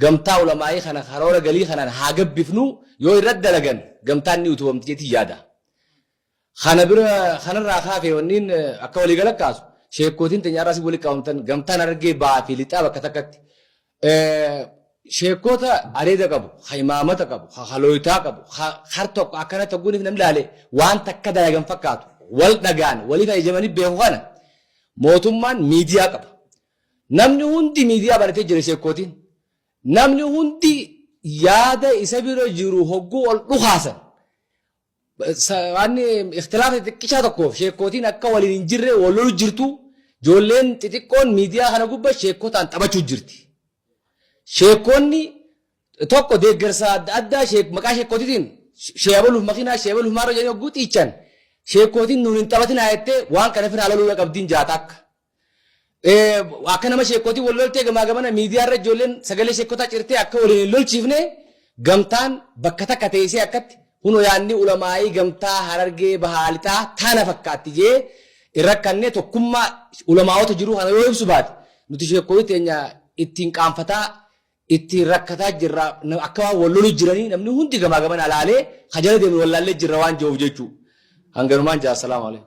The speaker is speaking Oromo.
Gamtaa ulamaa'ii kana karoora galii kanaan haa gabbifnu, yoo irratti dalagan gamtaan ni utubamti jeetiin yaada. Kana bira kanarraa kaafee wanniin akka waliigala kaasu, sheekkootiin teenya har'as walitti qabamtan, gamtaan Harargee bahaa fi lixaa bakka takkatti sheekkoota areeda qabu, ka imaamata qabu, ka halooytaa qabu, ka har tokko akkana tokkuuniif namni ilaale waan takka dalagan fakkaatu, wal dhagaan waliif ajajamanii beeku. Kana mootummaan miidiyaa qaba. Namni hundi miidiyaa baratee jira sheekkootiin. Namni hundi yaada isa bira jiru hogguu ol dhukaasan, waan ikhtilaafa xixiqqishaa tokkoof sheekkootiin akka waliin hin jirre wal lolu jirtu. Ijoolleen xixiqqoon miidiyaa kana gubbaa sheekkotaan taphachuu jirti. Sheekkoonni tokko deeggarsa adda addaa maqaa sheekkootiitiin sheebaluuf makiinaa, sheebaluuf maarra jedhanii hogguu xiichan, sheekkootiin nuun hin taphatinaa jettee waan kana firaa loluu qabdiin jaata. Akka nama sheekkootii wal loltee gamaa gamana miidiyaa irra ijoolleen sagalee sheekkotaa cirtee akka waliin hin lolchiifne, gamtaan bakka takka teessee akkatti hunoo yaadni ulamaa'ii gamtaa Harargee bahaa lixaa tana fakkaatti jee irra kannee tokkummaa ulamaa'ota jiru kana yoo ibsu baate, nuti sheekkootii teenya ittiin qaanfataa, ittiin rakkataa jirra. Akka waan wal lolu jiranii namni hundi gamaa gamana alaalee kajala deemnu wallaallee jirra waan jiruuf jechuu. Hanganumaan jaa. Assalaamu alaikum.